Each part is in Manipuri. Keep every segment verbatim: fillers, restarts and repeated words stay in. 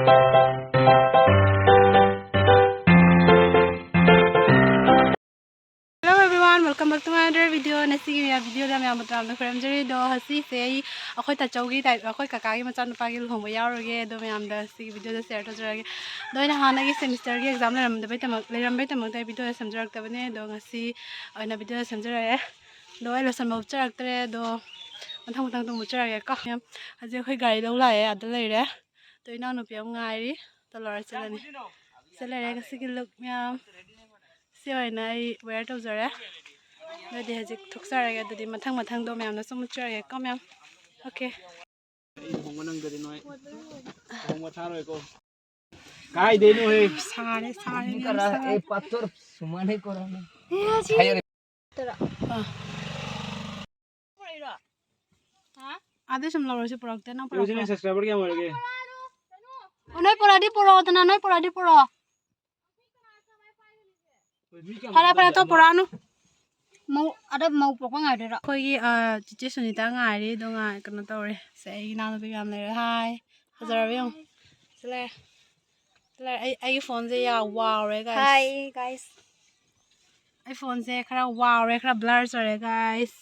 Hello everyone, welcome back to my another video. ꯉꯁꯤꯒꯤ ꯃꯌꯥꯝ videoꯗ ꯃꯌꯥꯝꯕꯨ ꯇꯔꯥꯝꯅ ꯈꯨꯔꯨꯝꯖꯔꯤ꯫ ꯑꯗꯣ ꯉꯁꯤꯁꯦ ꯑꯩ ꯑꯩꯈꯣꯏ ꯇꯥꯆꯧꯒꯤ type, ꯑꯩꯈꯣꯏ ꯀꯀꯥꯒꯤ ꯃꯆꯥꯅꯨꯄꯥꯒꯤ ꯂꯨꯍꯣꯡꯕ ꯌꯥꯎꯔꯨꯒꯦ꯫ ꯑꯗꯣ ꯃꯌꯥꯝꯗ ꯁꯤꯒꯤ videoꯗ share ꯇꯧꯖꯔꯒꯦ꯫ ꯑꯗꯣ ꯑꯩꯅ ꯍꯥꯟꯅꯒꯤ semesterꯒꯤ exam ꯂꯩꯔꯝꯗꯕꯩ ꯇꯃꯛ ꯂꯩꯔꯝꯕꯩ ꯇꯃꯛꯇ ꯑꯩ videoꯗ ꯁꯦꯝꯖꯔꯛꯇꯕꯅꯦ꯫ ꯑꯗꯣ ꯉꯁꯤ ꯑꯣꯏꯅ videoꯗ ꯁꯦꯝꯖꯔꯛꯑꯦ꯫ ꯑꯗꯣ ꯑꯩ ꯂꯣꯏꯁꯟꯕ ꯎꯠꯆꯔꯛꯇ꯭ꯔꯦ꯫ ꯑꯗꯣ ꯃꯊꯪ ꯃꯊꯪ ꯑꯗꯨꯝ ꯎꯠꯆꯔꯛꯑꯒꯦꯀꯣ꯫ ꯃꯌꯥꯝ ꯍꯧꯖꯤꯛ ꯑꯩꯈꯣꯏ ꯒꯥꯔꯤ ꯂꯧ ꯂꯥꯛꯑꯦ, ꯑꯥꯗ ꯂꯩꯔꯦ꯫ ꯑꯗꯣ ꯏꯅꯥꯎꯅꯨꯄꯤ ꯑꯃ ꯉꯥꯏꯔꯤ꯫ ꯑꯗꯣ ꯂꯣꯏꯔ ꯆꯠꯂꯅꯤ꯫ ꯁꯤ ꯂꯩꯔꯦ ꯉꯁꯤꯒꯤ look ꯃꯌꯥꯝ꯫ ꯁꯤ ꯑꯣꯏꯅ ꯑꯩ wear ꯇꯧꯖꯔꯦ꯫ ꯑꯗꯨꯗꯤ ꯍꯧꯖꯤꯛ ꯊꯣꯛꯆꯔꯒꯦ꯫ ꯑꯗꯨꯗꯤ ꯃꯊꯪ ꯃꯊꯪꯗꯣ ꯃꯌꯥꯝꯅ ꯁꯨꯝ ꯎꯠꯆꯔꯒꯦꯀꯣ ꯃꯌꯥꯝ꯫ Okay꯫ ꯑꯩ ꯂꯨꯍꯣꯡꯕ ꯅꯪꯗ꯭ꯔꯗꯤ ꯅꯣꯏ ꯂꯨꯍꯣꯡꯕ ꯊꯥꯔꯣꯏꯀꯣ꯫ ꯀꯥꯏꯗꯩꯅꯣ ꯍꯦ? ꯁꯥꯔꯦ, ꯁꯥꯔꯦ, ꯌꯥꯝ ꯁꯥꯔꯦ꯫ ꯑꯦ, ꯄꯥꯊꯣꯔ ꯁꯨꯃꯥꯏꯅ ꯀꯣꯔꯥꯅꯤ꯫ ꯑꯦ, ꯁꯤ ꯍꯥꯏꯌꯣ꯫ ꯑꯥ꯫ ꯑꯗꯨ ꯁꯨꯝ ꯂꯧꯔꯁꯤ ꯄꯨꯔꯛꯇꯦ, ꯅꯪ ꯄꯨꯔꯛꯄ꯭ꯔꯣ? ꯍꯧꯖꯤꯛ ꯅꯪ subscriber ꯀꯌꯥꯝ ꯑꯣꯏꯔꯒꯦ? ꯑꯣ, ꯅꯣꯏ ꯄꯨꯔꯛꯑꯗꯤ ꯄꯨꯔꯛꯑꯣꯗꯅ, ꯅꯣꯏ ꯄꯨꯔꯛꯑꯗꯤ ꯄꯨꯔꯛꯑꯣ꯫ ꯐꯔꯦ, ꯐꯔꯦ, ꯇꯣ ꯄꯨꯔꯛꯑꯅꯨ꯫ ꯃꯧ, ꯑꯗ ꯃꯧ ꯄꯨꯔꯛꯄ ꯉꯥꯏꯗꯣꯏꯔꯣ? ꯑꯩꯈꯣꯏꯒꯤ, ꯑ, ꯆꯤꯆꯦ ꯁꯨꯅꯤꯇꯥ ꯉꯥꯏꯔꯤ, ꯑꯗꯣ ꯉꯥꯏ-, ꯀꯩꯅꯣ ꯇꯧꯔꯦ꯫ ꯁꯦ, ꯑꯩꯒꯤ ꯏꯅꯥꯎꯅꯨꯄꯤ ꯃꯌꯥꯝ ꯂꯩꯔꯦ꯫ Hi, ꯐꯖꯔꯕ ꯌꯦꯡꯉꯨ꯫ ꯁꯤ ꯂꯩꯔꯦ꯫ ꯁꯤ ꯂꯩꯔꯦ꯫ ꯑꯩ, ꯑꯩꯒꯤ phoneꯁꯦ ꯌꯥꯝ ꯋꯥꯎꯔꯦ, guys꯫ Hi, guys꯫ ꯑꯩ phoneꯁꯦ ꯈꯔ ꯋꯥꯎꯔꯦ, ꯈꯔ blur ꯆꯨꯔꯦ, guys꯫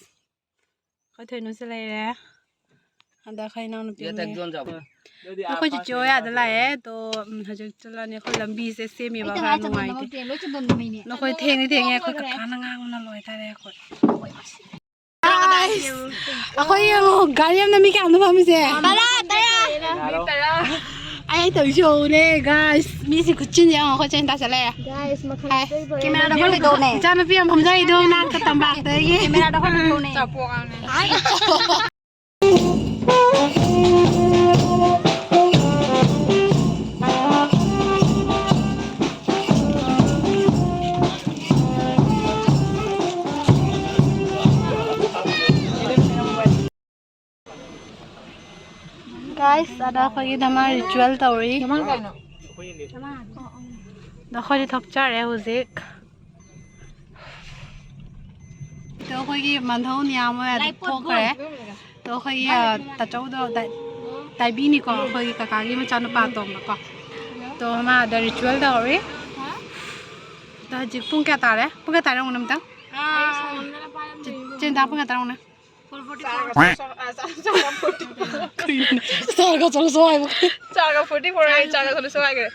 ꯑꯩꯈꯣꯏ ꯊꯣꯏꯅꯨꯁꯦ ꯂꯩꯔꯦ꯫ ꯑꯗ ꯑꯩꯈꯣꯏ ꯏꯅꯥꯎꯅꯨꯄꯤ ꯑꯃ ꯂꯩꯔꯦ꯫ ꯑꯩꯈꯣꯏ ꯆꯤꯆꯦ ꯍꯣꯏ ꯑꯥꯗ ꯂꯥꯛꯑꯦ꯫ ꯑꯗꯣ, ꯎꯝ, ꯍꯧꯖꯤꯛ ꯆꯠꯂꯅꯤ꯫ ꯑꯩꯈꯣꯏ ꯂꯝꯕꯤꯁꯦ ꯁꯦꯝꯃꯤꯕ ꯈꯔ ꯅꯨꯡꯉꯥꯏꯇꯦ꯫ ꯅꯈꯣꯏ ꯊꯦꯡꯗꯤ ꯊꯦꯡꯉꯦ꯫ ꯑꯩꯈꯣꯏ ꯀꯀꯥꯅ ꯉꯥꯡꯕꯅ ꯂꯣꯏ ꯇꯥꯔꯦ ꯑꯩꯈꯣꯏ꯫ Guys, ꯑꯩꯈꯣꯏ ꯌꯦꯡꯉꯣ, ꯒꯥꯔꯤ ꯑꯃꯗ ꯃꯤ ꯀꯌꯥꯅꯣ ꯐꯝꯃꯤꯁꯦ? ꯇꯔꯥ, ꯇꯔꯥ꯫ ꯃꯤ ꯇꯔꯥ꯫ ꯑꯩ ꯇꯧꯔꯤꯁꯦ ꯌꯦꯡꯉꯨꯅꯦ, guys꯫ ꯃꯤꯁꯤ ꯈꯨꯠꯆꯤꯟꯁꯦ ꯌꯦꯡꯉꯣ, ꯑꯩꯈꯣꯏ ꯆꯦꯅ ꯇꯥꯁꯜꯂꯛꯑꯦ꯫ Guys, ꯃꯈꯥ ꯍꯥꯏ꯫ ꯀꯦꯃꯦꯔꯥꯗ ꯈꯔ ꯂꯩꯗꯧꯅꯦ꯫ ꯏꯆꯥꯅꯨꯄꯤ ꯑꯃ ꯐꯝꯖꯩꯗꯣ ꯅꯥꯛꯇ ꯇꯝꯄꯥꯛꯇꯒꯤ꯫ ꯀꯦꯃꯦꯔꯥꯗ ꯈꯔ ꯂꯩꯗꯧꯅꯦ꯫ Guys, ꯑꯗ ꯑꯩꯈꯣꯏꯒꯤ ꯙꯃꯥ ritual ꯇꯧꯔꯤ꯫ ꯑꯗꯣ ꯑꯩꯈꯣꯏꯗꯤ ꯊꯣꯛꯆꯔꯦ ꯍꯧꯖꯤꯛ꯫ ꯑꯗꯣ ꯑꯩꯈꯣꯏꯒꯤ ꯃꯙꯧ ꯅꯤꯌꯥꯝ ꯍꯣꯏ ꯑꯗꯨ ꯊꯣꯛꯈ꯭ꯔꯦ꯫ ꯑꯗꯣ ꯑꯩꯈꯣꯏꯒꯤ, ꯑ, ꯇꯥꯆꯧꯗꯣ ꯗꯥꯏ-, ꯇꯥꯏꯕꯤꯅꯤꯀꯣ, ꯑꯩꯈꯣꯏꯒꯤ ꯀꯀꯥꯒꯤ ꯃꯆꯥꯅꯨꯄꯥ ꯑꯇꯣꯝꯕꯀꯣ꯫ ꯑꯗꯣ ꯃꯥꯗ ꯔꯤꯆꯨꯋꯦꯜ ꯇꯧꯔꯤ꯫ ꯑꯗꯣ ꯍꯧꯖꯤꯛ ꯄꯨꯡ ꯀꯌꯥ ꯇꯥꯔꯦ? ꯄꯨꯡ ꯀꯌꯥ ꯇꯥꯔꯦ ꯌꯦꯡꯉꯨꯅꯦ ꯑꯝꯇꯪ? ꯆꯦ-, ꯆꯦꯟꯗꯥ, ꯄꯨꯡ ꯀꯌꯥ ꯇꯥꯔꯦ ꯌꯦꯡꯉꯨꯅꯦ? ꯀꯩꯅꯣ? ꯆꯥꯔꯒ ꯆꯠꯂꯁꯨ ꯍꯥꯏꯕ꯫ ꯆꯥꯔꯒ ꯐꯣꯔꯇꯤ ꯐꯣꯔ ꯍꯥꯏ, ꯆꯥꯔꯒ ꯆꯠꯂꯁꯨ ꯍꯥꯏꯈ꯭ꯔꯦ꯫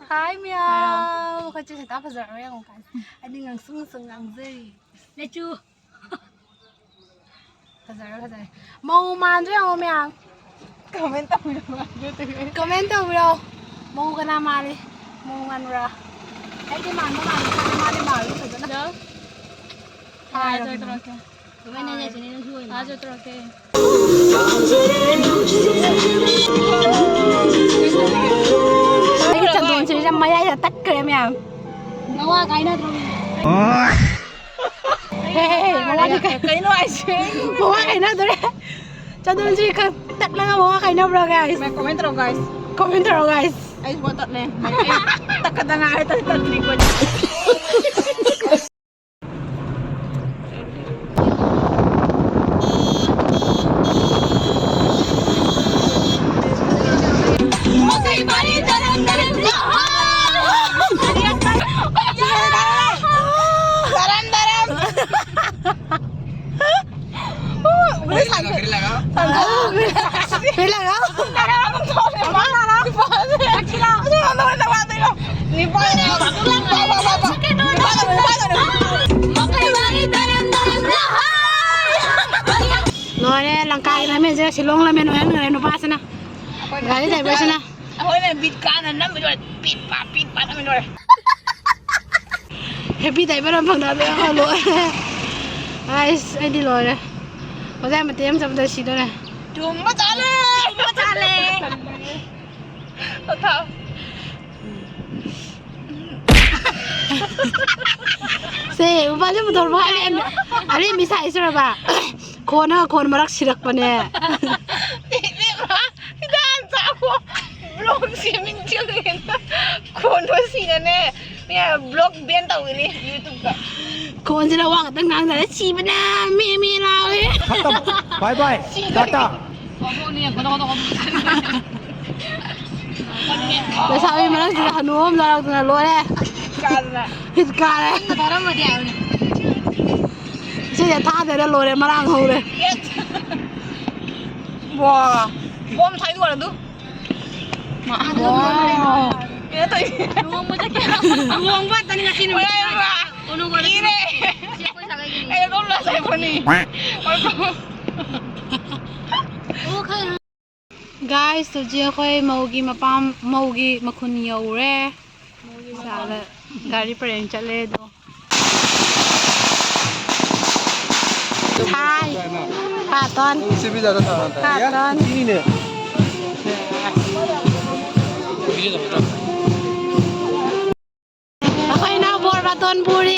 ꯍꯥꯏ ꯃꯌꯥꯝ꯫ ꯑꯩꯈꯣꯏ ꯆꯦ ꯁꯦꯇꯥ ꯐꯖꯔꯕ ꯌꯦꯡꯉꯨ ꯀꯥꯟꯁꯦ꯫ ꯑꯩꯗꯤ ꯉꯥꯡꯁꯪ ꯉꯥꯡꯁꯪ ꯉꯥꯡꯖꯔꯤ꯫ ꯂꯦꯆꯨ꯫ ꯐꯖꯔꯦ, ꯐꯖꯔꯦ꯫ ꯃꯧ ꯃꯥꯟꯗ꯭ꯔꯣ ꯌꯦꯡꯉꯣ ꯃꯌꯥꯝ꯫ ꯀꯃꯦꯟ ꯇꯧꯕꯤꯔꯣ꯫ ꯀꯃꯦꯟ ꯇꯧꯕꯤꯔꯣ꯫ ꯃꯧ ꯀꯅꯥ ꯃꯥꯜꯂꯤ? ꯃꯧ ꯃꯥꯟꯕ꯭ꯔꯥ? ꯑꯩꯗꯤ ꯃꯥꯟꯕ ꯃꯥꯜꯂꯤ꯫ ꯃꯥꯗꯤ ꯃꯥꯜꯂꯤ ꯐꯖꯅ꯫ ꯍꯥꯏꯔꯣ꯫ ꯍꯥꯏꯔꯣ꯫ ꯀꯃꯥꯏꯅ ꯍꯥꯏꯁꯤꯅꯦ ꯅꯪꯁꯨ ꯑꯣꯏꯅ꯫ ꯃꯥꯁꯨ ꯇꯧꯔꯛꯀꯦ꯫ ꯑꯩꯒꯤ ꯆꯟꯗꯣꯟꯁꯤꯁꯨ ꯃꯌꯥꯏꯗ ꯇꯠꯈ꯭ꯔꯦ ꯃꯌꯥꯝ꯫ ꯃꯋꯥ ꯀꯥꯏꯅꯗ꯭ꯔꯣ? ꯍꯦ, ꯍꯦ, ꯍꯦ, ꯃꯋꯥꯗꯤ ꯀꯥꯏ-, ꯀꯩꯅꯣ ꯍꯥꯏꯁꯦ? ꯃꯋꯥ ꯀꯥꯏꯅꯗꯣꯔꯦ꯫ ꯆꯟꯗꯣꯟꯁꯤ ꯈꯔ ꯇꯠꯂꯒ ꯃꯋꯥ ꯀꯥꯏꯅꯕ꯭ꯔꯣ, guys? ꯃꯌꯥꯝ comment ꯇꯧꯔꯣ, guys꯫ Comment ꯇꯧꯔꯣ, guys꯫ ꯑꯩꯁꯨ ꯋꯥ ꯇꯠꯂꯦ꯫ ꯑꯩ ꯇꯠꯀꯗ ꯉꯥꯏꯔꯦ, ꯇꯠ-, ꯇꯠꯇ꯭ꯔꯤ ꯑꯩꯈꯣꯏꯗꯤ꯫ ꯂꯣꯏꯔꯦ, ꯂꯪꯀꯥꯒꯤ ꯂꯝꯃꯦꯟꯁꯦ ꯁꯤꯂꯣꯡ ꯂꯝꯃꯦꯟ ꯑꯣꯏꯍꯟꯈ꯭ꯔꯦ ꯅꯨꯄꯥꯁꯤꯅ꯫ ꯒꯥꯔꯤ driverꯁꯤꯅ꯫ ꯑꯩꯈꯣꯏꯅ ꯕꯤꯠ ꯀꯥꯟꯅ ꯅꯝꯃꯤ ꯂꯣꯏꯔꯦ꯫ ꯄꯤꯠ ꯄꯥꯠ, ꯄꯤꯠ ꯄꯥꯠ ꯅꯝꯃꯤ ꯂꯣꯏꯔꯦ꯫ Happy driver ꯑꯃ ꯐꯪꯅꯕ ꯂꯣꯏꯔꯦ꯫ ꯑꯩꯁ, ꯑꯩꯗꯤ ꯂꯣꯏꯔꯦ꯫ ꯑꯣꯖꯥ ꯃꯇꯦꯛ ꯑꯃ ꯆꯠꯄꯗ ꯁꯤꯗꯣꯔꯦ꯫ ꯇꯨꯝꯕ ꯆꯥꯂꯦ! ꯇꯨꯝꯕ ꯆꯥꯂꯦ! ꯄꯣꯊꯥꯎ꯫ ꯁꯦ, ꯃꯄꯥꯟꯁꯦ ꯄꯨꯊꯣꯔꯛꯄ꯫ ꯑꯂꯤ, ꯑꯂꯤ ꯃꯤꯁꯥꯏ ꯁꯨꯔꯕ? ꯈꯣꯟꯅ ꯈꯣꯟ ꯃꯔꯛ ꯁꯤꯔꯛꯄꯅꯦ꯫ ꯏꯕꯦꯝꯃ, ꯍꯤꯗꯥꯛ ꯆꯥꯎꯋꯣ꯫ Vlog ꯁꯦꯝꯅꯤꯡ ꯆꯦꯜꯂꯦꯅ ꯈꯣꯟꯗꯣ ꯁꯤꯅꯅꯦ꯫ ꯃꯤ vlog ban ꯇꯧꯒꯅꯤ YouTube-ꯇ꯫ ꯈꯣꯟꯁꯤꯅ ꯋꯥ ꯈꯛꯇꯪ ꯉꯥꯡꯗꯔꯦ, ꯁꯤꯕꯅ ꯃꯦ ꯃꯦ ꯂꯥꯎꯋꯦ꯫ ꯈꯇꯝ꯫ Bye bye꯫ ꯁꯤꯗꯣꯔꯦ꯫ ꯇꯥꯇꯥ꯫ ꯂꯩꯁꯥꯕꯤ ꯃꯔꯛꯁꯤꯗ ꯍꯅꯨ ꯑꯃ ꯂꯥꯛꯇꯅ ꯂꯣꯏꯔꯦ꯫ ꯀꯥꯗꯅ꯫ ꯍꯤꯠ ꯀꯥꯔꯦ꯫ ꯀꯟꯅ ꯊꯥꯔꯝꯃꯗꯤ ꯍꯥꯏꯕꯅꯦ꯫ ꯏꯆꯦꯁꯦ ꯊꯥꯗꯔ ꯂꯣꯏꯔꯦ, ꯃꯔꯥꯡ ꯍꯧꯔꯦ꯫ ꯋꯥ, ꯕꯣꯝ ꯊꯥꯏꯗꯣꯛꯑꯣ ꯑꯗꯨ꯫ ꯃꯥ-, ꯋꯥ꯫ ꯀꯩꯅꯣ ꯇꯧꯏ꯫ ꯂꯨꯍꯣꯡꯕ ꯆꯠꯀꯦ꯫ ꯂꯨꯍꯣꯡꯕ ꯉꯥꯛꯇꯅꯤ ꯉꯁꯤ ꯅꯨꯃꯤꯠ꯫ ꯍꯣꯏ, ꯍꯣꯏ꯫ ꯀꯣꯅꯨꯡ ꯀꯣꯅꯨꯡ꯫ ꯏꯔꯦ꯫ ꯁꯤ ꯑꯩꯈꯣꯏ ꯁꯥꯒꯩꯒꯤꯅꯤ꯫ ꯑꯩ ꯑꯗꯨꯝ ꯂꯥꯛꯆꯩ ꯐꯅꯤ꯫ ꯑꯣ, ꯈꯪꯉꯦ꯫ Guys, ꯍꯧꯖꯤꯛ ꯑꯩꯈꯣꯏ ꯃꯧꯒꯤ ꯃꯄꯥꯝ, ꯃꯧꯒꯤ ꯃꯈꯨꯟ ꯌꯧꯔꯦ꯫ ꯁꯥꯗ ꯒꯥꯔꯤ ꯄꯔꯦꯡ ꯆꯠꯂꯦ ꯑꯗꯣ꯫ ꯊꯥꯏ꯫ ꯄꯥꯇꯣꯟ꯫ ꯄꯥꯇꯣꯟ꯫ ꯑꯩꯈꯣꯏꯅ ꯕꯣꯔ ꯕꯥꯇꯣꯟ ꯄꯨꯔꯤ꯫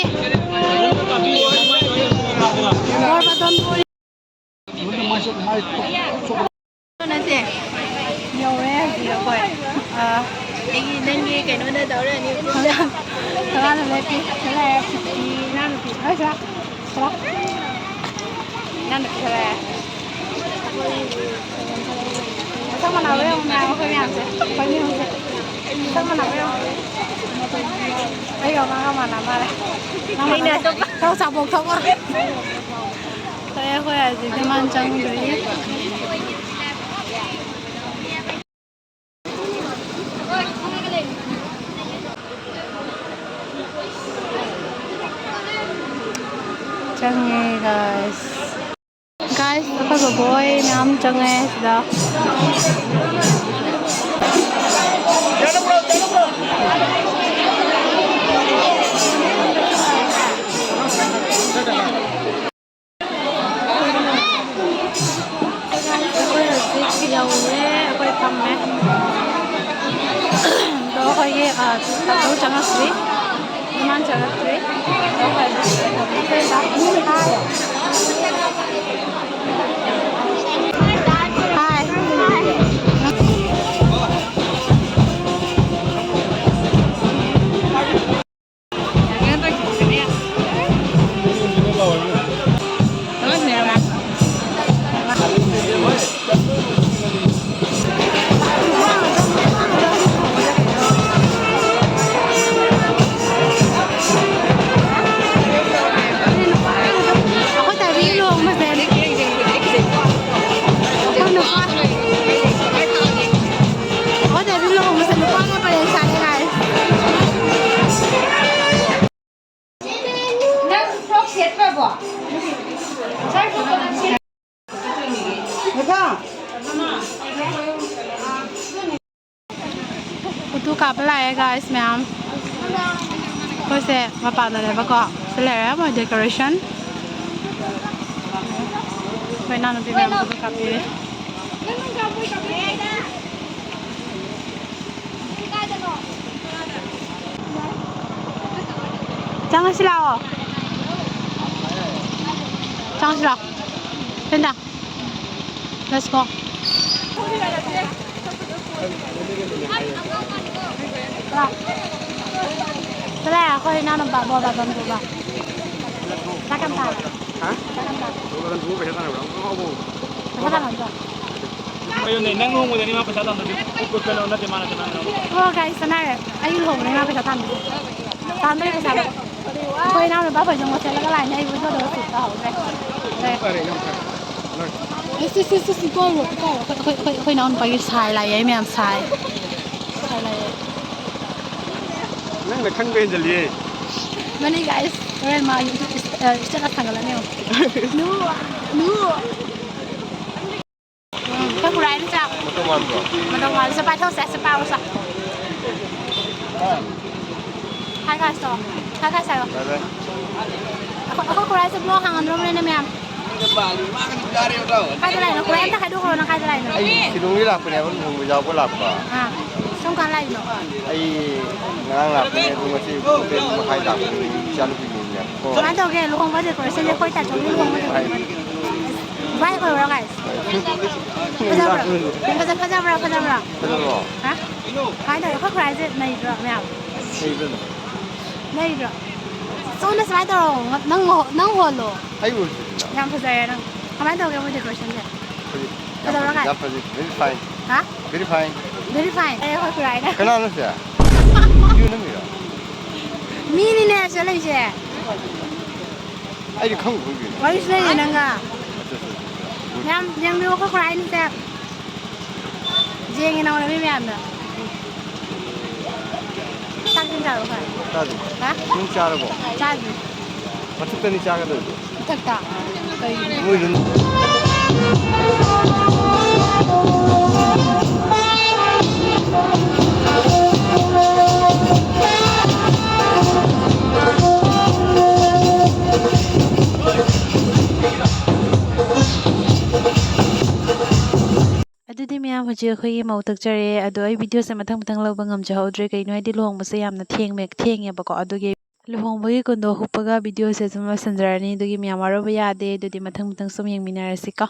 ꯕꯣꯔ ꯕꯥꯇꯣꯟ ꯄꯨꯔꯤ꯫ ꯅꯠꯇꯦ꯫ ꯌꯧꯔꯦ ꯍꯧꯖꯤꯛ ꯑꯩꯈꯣꯏ꯫ ꯑꯥ, ꯑꯩꯒꯤ, ꯅꯪꯒꯤ ꯀꯩꯅꯣꯅ ꯇꯧꯔꯅꯤ꯫ ꯁꯅꯥꯅ ꯂꯦꯞꯄꯤ꯫ ꯁꯅꯥ ꯂꯦꯞꯄꯤ꯫ ꯏꯅꯥꯎꯅꯨꯄꯤ꯫ ꯍꯣꯏ, ꯁꯅꯥ꯫ ꯁꯅꯥ꯫ ꯏꯅꯥꯎꯅꯨꯄꯤ ꯈꯔ꯫ ꯃꯁꯛ ꯃꯥꯟꯅꯕ ꯌꯦꯡꯉꯨ ꯃꯌꯥꯝ, ꯑꯩꯈꯣꯏ ꯃꯌꯥꯝꯁꯦ꯫ ꯑꯩꯈꯣꯏ ꯃꯌꯥꯝꯁꯦ꯫ ꯃꯁꯛ ꯃꯥꯟꯅꯕ ꯌꯦꯡꯉꯨ꯫ ꯑꯩꯒ ꯃꯥꯒ ꯃꯥꯟꯅ ꯃꯥꯜꯂꯦ꯫ ꯅꯪ ꯃꯥꯟꯅꯗꯦ꯫ ꯊꯣꯛ ꯆꯥꯄꯣꯛ ꯊꯣꯛꯑꯣ꯫ ꯍꯣꯏ, ꯑꯩꯈꯣꯏ ꯍꯧꯖꯤꯛ ꯃꯥꯟ ꯆꯪꯗ꯭ꯔꯤ꯫ ꯆꯪꯉꯦ, guys꯫ Guys, ꯑꯩꯈꯣꯏ ꯕꯣꯕꯣꯏ ꯃꯌꯥꯝ ꯆꯪꯉꯦ ꯁꯤꯗ꯫ ꯑꯩꯈꯣꯏ ꯍꯧꯖꯤꯛ ꯌꯧꯔꯦ, ꯑꯩꯈꯣꯏ ꯐꯝꯃꯦ꯫ ꯑꯗꯣ ꯑꯩꯈꯣꯏꯒꯤ, ꯑ, ꯇꯥꯃꯣ ꯆꯪꯉꯛꯇ꯭ꯔꯤ, ꯏꯃꯥꯟ ꯆꯪꯉꯛꯇ꯭ꯔꯤ꯫ ꯑꯗꯣ ꯑꯩꯈꯣꯏ ꯍꯧꯖꯤꯛ ꯐꯝꯃꯦ꯫ ꯍꯥꯏ꯫ ꯐꯣꯇꯣ ꯀꯥꯞꯄ ꯂꯥꯛꯑꯦ, ꯒꯥꯏꯁ ꯃꯌꯥꯝ꯫ ꯑꯩꯈꯣꯏꯁꯦ ꯃꯄꯥꯟꯗꯅꯦꯕꯀꯣ꯫ ꯁꯤ ꯂꯩꯔꯦ ꯃꯣꯏ ꯗꯦꯀꯣꯔꯦꯁꯟ꯫ ꯑꯩꯈꯣꯏ ꯏꯅꯥꯎꯅꯨꯄꯤ ꯃꯌꯥꯝ ꯐꯣꯇꯣ ꯀꯥꯞꯄꯤꯔꯦ꯫ ꯆꯪꯉꯁꯤ ꯂꯥꯛꯑꯣ꯫ ꯆꯪꯉꯁꯤ ꯂꯥꯛꯑꯣ꯫ ꯁꯤꯗ꯫ Let's go. ꯂꯥꯛꯑꯣ꯫ ꯁꯤꯗ ꯂꯥꯛꯑꯣ, ꯑꯩꯈꯣꯏ ꯏꯅꯥꯎꯅꯨꯄꯥ ꯕꯣꯜ ꯇꯥꯏꯕꯝ ꯄꯨꯕ꯫ ꯆꯥꯛ ꯌꯥꯝ ꯆꯥꯔꯦ꯫ ꯍꯥ? ꯆꯥꯛ ꯌꯥꯝ ꯆꯥꯔꯦ꯫ ꯕꯣꯜ ꯇꯥꯏꯕꯝ ꯄꯨꯕ ꯄꯩꯁꯥ ꯇꯥꯟꯅꯕ꯭ꯔꯣ? ꯑꯍꯥꯎꯕ꯫ ꯄꯩꯁꯥ ꯇꯥꯟꯅꯕ꯭ꯔꯣ? ꯀꯩꯅꯣꯅꯦ, ꯅꯪ ꯂꯨꯍꯣꯡꯕꯗꯅꯤ ꯃꯥ ꯄꯩꯁꯥ ꯇꯥꯟꯗꯣꯏꯁꯦ꯫ ꯀꯩꯅꯣ ꯅꯠꯇꯦ, ꯃꯥ ꯅꯠꯇꯦ, ꯃꯥ ꯅꯠꯇꯦ꯫ ꯑꯣ, ꯒꯥꯏꯁ, ꯆꯠꯅꯔꯦ꯫ ꯑꯩ ꯂꯨꯍꯣꯡꯕꯗꯅꯤ ꯃꯥ ꯄꯩꯁꯥ ꯇꯥꯟꯗꯣꯏꯁꯦ꯫ ꯇꯥꯟꯗꯣꯏ ꯄꯩꯁꯥꯗꯣ꯫ ꯑꯩꯈꯣꯏ ꯏꯅꯥꯎꯅꯨꯄꯥ ꯈꯣꯏꯁꯨ ꯃꯣꯠ ꯆꯠꯂꯒ ꯂꯥꯛꯏꯅꯦ, ꯑꯩ ꯚꯤꯗꯤꯑꯣꯗꯣ ꯁꯨꯠ ꯇꯧꯍꯧꯗ꯭ꯔꯦ꯫ ꯐꯔꯦ, ꯌꯥꯝ ꯐꯔꯦ꯫ ꯏꯁ, ꯏꯁ, ꯏꯁ, ꯏꯁ, ꯏꯀꯥꯏꯔꯣ, ꯏꯀꯥꯏꯔꯣ꯫ ꯑꯩꯈꯣꯏ, ꯑꯩꯈꯣꯏ, ꯑꯩꯈꯣꯏ ꯏꯅꯥꯎꯅꯨꯄꯥꯒꯤ ꯁꯥꯏ ꯂꯥꯛꯑꯦ, ꯃꯌꯥꯝ ꯁꯥꯏ꯫ ꯁꯥꯏ ꯂꯥꯛꯑꯦ꯫ ꯅꯪꯅ ꯈꯪꯕ ꯍꯦꯟꯖꯜꯂꯤꯌꯦ꯫ ꯃꯥꯅꯦ, ꯒꯥꯏꯁ, ꯍꯣꯔꯦꯟ ꯃꯥ ꯌꯨꯇ꯭ꯌꯨꯕ ꯏꯁ-, ꯑ, ꯏꯁꯇꯦꯇꯁ ꯊꯥꯒꯠꯂꯅꯤ ꯌꯦꯡꯉꯣ꯫ ꯅꯨ, ꯅꯨ꯫ ꯎꯝ, ꯑꯩꯈꯣꯏ ꯈꯨꯔꯥꯏꯗ ꯆꯥꯛ꯫ ꯃꯇꯧ ꯃꯥꯟꯕ꯭ꯔꯣ? ꯃꯇꯧ ꯃꯥꯟꯕ꯭ꯔꯣ? ꯁꯦ ꯄꯥꯏꯊꯣꯛꯁꯦ, ꯁꯦ ꯄꯥꯏꯔꯣ, ꯁꯦ꯫ ꯍꯥꯏ ꯒꯥꯏꯁ ꯇꯧ꯫ ꯍꯥꯏ ꯒꯥꯏꯁ ꯍꯥꯏꯌꯣ꯫ ꯕꯥꯏ ꯕꯥꯏ꯫ ꯑꯩꯈꯣꯏ, ꯑꯩꯈꯣꯏ ꯈꯨꯔꯥꯏꯁꯦ ꯕ꯭ꯂꯣꯛ ꯍꯥꯡꯉꯝꯗ꯭ꯔꯣꯕꯅꯤꯅꯦ ꯃꯌꯥꯝ꯫ ꯀꯥꯏꯗ ꯂꯥꯛꯏꯅꯣ? ꯈꯨꯔꯥꯏ ꯑꯝꯇ ꯍꯥꯏꯗꯣꯛꯈ꯭ꯔꯣ, ꯅꯪ ꯀꯥꯏꯗ ꯂꯥꯛꯏꯅꯣ? ꯑꯩ ꯁꯤꯂꯣꯡꯗꯒꯤ ꯂꯥꯛꯄꯅꯦꯕ, ꯂꯨꯍꯣꯡꯕ ꯌꯥꯎꯕ ꯂꯥꯛꯄ꯫ ꯑꯥ, ꯀꯔꯝ ꯀꯥꯟ ꯂꯥꯛꯏꯅꯣ? ꯑꯩ ꯉꯔꯥꯡ ꯂꯥꯛꯄꯅꯦ, ꯑꯗꯨ ꯉꯁꯤ ꯄꯨꯡ ꯇꯔꯦꯠ ꯃꯈꯥꯏ ꯂꯥꯛꯄꯅꯦ, ꯏꯆꯥꯅꯨꯄꯤꯒꯤꯅꯦꯕꯀꯣ꯫ ꯀꯃꯥꯏꯅ ꯇꯧꯒꯦ ꯂꯨꯍꯣꯡꯕ ꯗꯦꯀꯣꯔꯦꯁꯟꯁꯦ? ꯑꯩꯈꯣꯏ ꯇꯥꯆꯧꯒꯤ ꯂꯨꯍꯣꯡꯕ ꯗꯦꯀꯣꯔꯦꯁꯟ꯫ ꯚꯥꯏ ꯑꯣꯏꯔꯣ ꯒꯥꯏꯁ꯫ ꯐꯖꯕ꯭ꯔꯣ? ꯐꯖ-, ꯐꯖꯕ꯭ꯔꯥ, ꯐꯖꯕ꯭ꯔꯥ? ꯐꯖꯕ꯭ꯔꯣ? ꯍꯥ? ꯀꯃꯥꯏꯅ ꯇꯧꯋꯤ? ꯑꯩꯈꯣꯏ ꯈꯨꯔꯥꯏꯁꯦ ꯅꯩꯗ꯭ꯔꯣ ꯃꯌꯥꯝ? ꯅꯩꯕ꯭ꯔꯣ? ꯅꯩꯗ꯭ꯔꯣ? ꯁꯣꯝꯗ ꯁꯨꯃꯥꯏꯅ ꯇꯧꯔꯣ꯫ ꯅꯪ ꯍꯣ-, ꯅꯪ ꯍꯣꯜꯂꯣ꯫ ꯑꯩ ꯍꯣꯜꯁꯤꯔꯣ? ꯌꯥꯝ ꯐꯖꯩꯌꯦ ꯅꯪ꯫ ꯀꯃꯥꯏꯅ ꯇꯧꯒꯦ ꯃꯣꯏ ꯗꯦꯀꯣꯔꯦꯁꯟꯁꯦ? ꯐꯖꯩ꯫ ꯌꯥꯝ ꯐꯖꯕ꯭ꯔꯣ ꯐꯖꯩ, ꯒꯥꯏꯁ? ꯌꯥꯝ ꯐꯖꯩ꯫ Very fine꯫ ꯍꯥ? Very fine꯫ Very fine꯫ ꯑꯦ, ꯑꯩꯈꯣꯏ ꯈꯨꯔꯥꯏꯅ꯫ ꯀꯅꯥꯅꯣ ꯁꯦ? ꯚꯤꯗꯤꯑꯣ ꯅꯝꯃꯤꯔꯣ? ꯃꯤꯅꯤꯅꯦ ꯁꯤꯗ ꯂꯩꯁꯦ꯫ ꯑꯩꯗꯤ ꯈꯪꯕꯨ ꯈꯪꯗꯦꯅꯦ꯫ ꯋꯥꯔꯤꯁꯨ ꯂꯩꯌꯦ ꯅꯪꯒ꯫ ꯑꯠꯆꯥ, ꯑꯠꯆꯥ, ꯑꯠꯆꯥ꯫ ꯌꯥꯝ ꯌꯦꯡꯕꯤꯌꯨ, ꯑꯩꯈꯣꯏ ꯈꯨꯔꯥꯏꯅꯤꯁꯦ꯫ ꯌꯦꯡꯉꯦ ꯅꯉꯣꯟꯗ ꯃꯤ ꯃꯌꯥꯝꯅ꯫ ꯆꯥꯛ ꯏꯁꯤꯡ ꯆꯥꯔꯕꯣ ꯈꯔ? ꯆꯥꯗ꯭ꯔꯤ꯫ ꯍꯥ? ꯅꯪ ꯆꯥꯔꯕꯣ? ꯆꯥꯗ꯭ꯔꯤ꯫ ꯃꯊꯛꯇꯅꯤ ꯆꯥꯒꯗꯣꯏꯗꯣ꯫ ꯃꯊꯛꯇ? ꯀꯩꯒꯤꯅꯣ? ꯃꯣꯏꯗꯨ꯫ ꯍꯧꯖꯤꯛ ꯑꯩꯈꯣꯏꯒꯤ ꯃꯧ ꯊꯣꯛꯆꯔꯦ꯫ ꯑꯗꯣ ꯑꯩ videoꯁꯦ ꯃꯊꯪ ꯃꯊꯪ ꯂꯧꯕ ꯉꯝꯖꯍꯧꯗ꯭ꯔꯦ, ꯀꯩꯅꯣ ꯍꯥꯏꯗꯤ ꯂꯨꯍꯣꯡꯕꯁꯦ ꯌꯥꯝꯅ ꯊꯦꯡꯃꯦ-, ꯊꯦꯡꯉꯦꯕꯀꯣ꯫ ꯑꯗꯨꯒꯤ ꯂꯨꯍꯣꯡꯕꯒꯤ ꯀꯨꯟꯗꯣ ꯍꯨꯞꯄꯒ videoꯁꯦ ꯑꯗꯨꯝ ꯂꯣꯏꯁꯤꯟꯖꯔꯅꯤ꯫ ꯑꯗꯨꯒꯤ ꯃꯌꯥꯝ ꯋꯥꯔꯧꯕ ꯌꯥꯗꯦ꯫ ꯑꯗꯨꯗꯤ ꯃꯊꯪ ꯃꯊꯪ ꯁꯨꯝ ꯌꯦꯡꯃꯤꯟꯅꯔꯁꯤꯀꯣ꯫